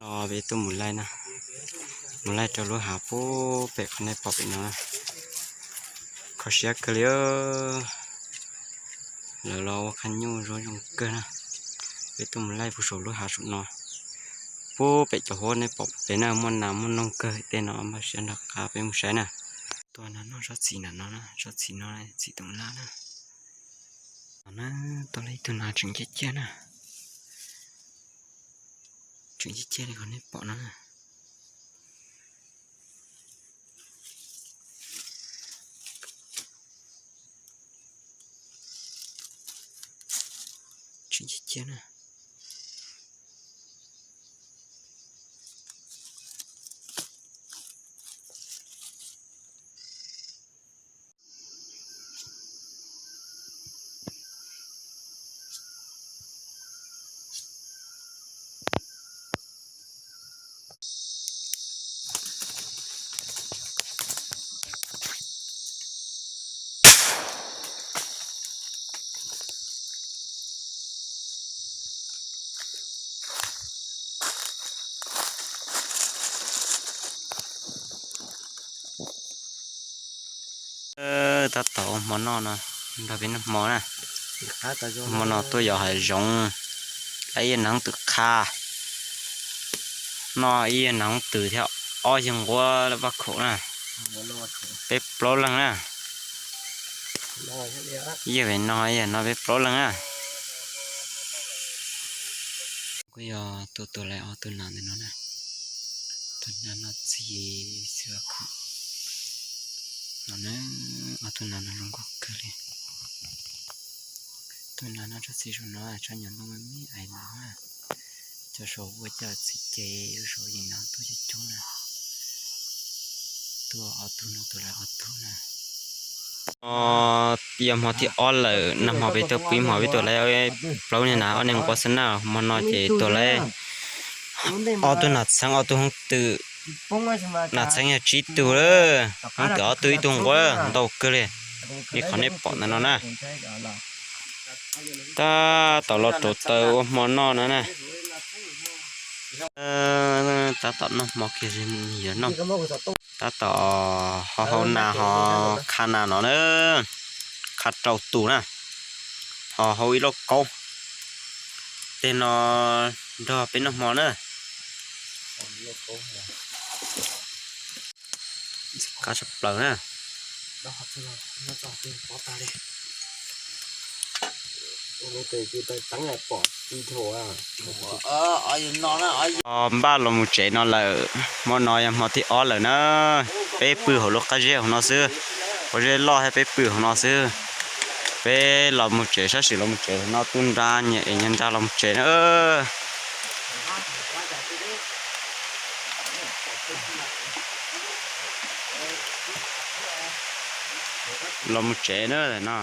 Peb tuaj mus laij na, mus laij rau lub hav puag pem qhov nej pom pem no na. Kho siab kawg li, lawv los ua qhab nyuj zoo zoo kawg na. Peb tuaj mus laij puag saum lub hav saum no, puag pem cov huab nej pom pem na, muaj nas muaj noog kawg tej no, npaj siab nrog qab peb mus saib na. Tuaj no noj tsob txiv nram no, tsob txiv no txiv toom laj na. No na, tuaj laij ib tug nas tseem ciaj ciaj na, tseem ciaj ciaj li qhov nej pom no na. Tseem ciaj ciaj na. Tab tom ua hmo noj no, nrog peb noj hmo na. Hmo no tuaj yos hav zoov, laij ib yam neev twm qha, noj ib yam neev twm thiab ob yag nquab vaj khaum na. Peb plaub leeg na. Ib yam no, ib yam no peb plaub leeg na. Kuj yog tuaj tua laij ob tug nas ntawm no na. Tus nas no txi xwb khaum. No na, ob tug nas no zoo nkauj kawg li. Tus nas no tsob txiv saum no tsob nyuam ntoo me me ais no na. Cov saum ua cov txiv ces lub saum yim no tuaj coob coob na. Tuaj ob tug no, tua laij ob tug na. Yog hmo thib ob lawm, nag hmo peb tuaj pib hmo peb tua laij plaub niag nas ob niag nquab xwb na, hmo no ces tua laij ob tug nas txheeb ob tug hoob twm. Nas txheeb yog tsib tug lawm, hoob twm ob tug ib tug nquab, ntau kawg li. Li qhov nej pom ntawm no na. Tab tom los rauv taws ua hmo noj no na. Tab tom noj hmo kiag, tab tom ho hau nas ho kha nas no na, kha rau tus na, ho hau ib lauj kaub. Tej no nrog peb noj hmo na. Qab tshaj plaws na. Npaj los mus tsev no lawm, hmo no yog hmo thib ob lawm na. Peb pw hauv lub qab zeb hauv no xwb, qab zeb loj thiab peb pw hauv no xwb. Peb los mus tsev, sab sim los mus tsev no, tub nra nyias ev nyias nra los mus tsev na. Los mus tsev na no.